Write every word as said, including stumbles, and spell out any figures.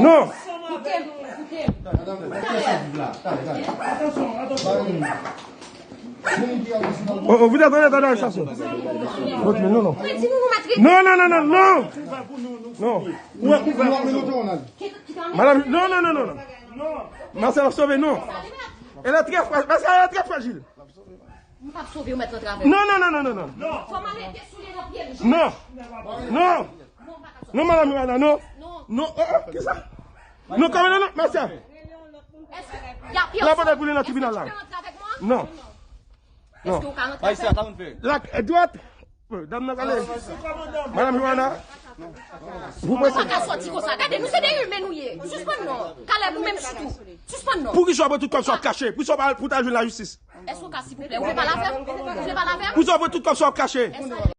Non. Oh, oh, vous êtes en état d'arrestation. Non, non, non, non, non. Non. Madame, non, non, non, non, non. Marcel, sauvé, non. Elle est très fragile. Marcel, elle est très fragile. M p ap sove, ou mèt rantre avè m. Non, non, non, non, non, non. Fò m ale desoule nan pye l. Non. Non. Non, madame Joanna, non. Non. Non, oh, oh, kisa? Non, kanmenm non, non, Marcel. Èske y a pèsòn? La, pandan pou li nan tribinal la. Èske tu peux rentrer avec moi? Non. Non. Èske ou ka rantre avè m? La, dwat. Dam nan pale. Madame Joanna. Ou pa ka sòti konsa. Gade, nou se de imen nou ye. Sispann non. Kalèb, ou menm sitou. Sispann non. Poukisa w pran tout kòb sa w ap kache? Poukisa w pa al pou ta jwenn lajistis? Èske w ka, silvouplè? Ou vle pale avè m? Ou vle pale avè m? Poukisa w pran tout kòb sa w ap kache? Èske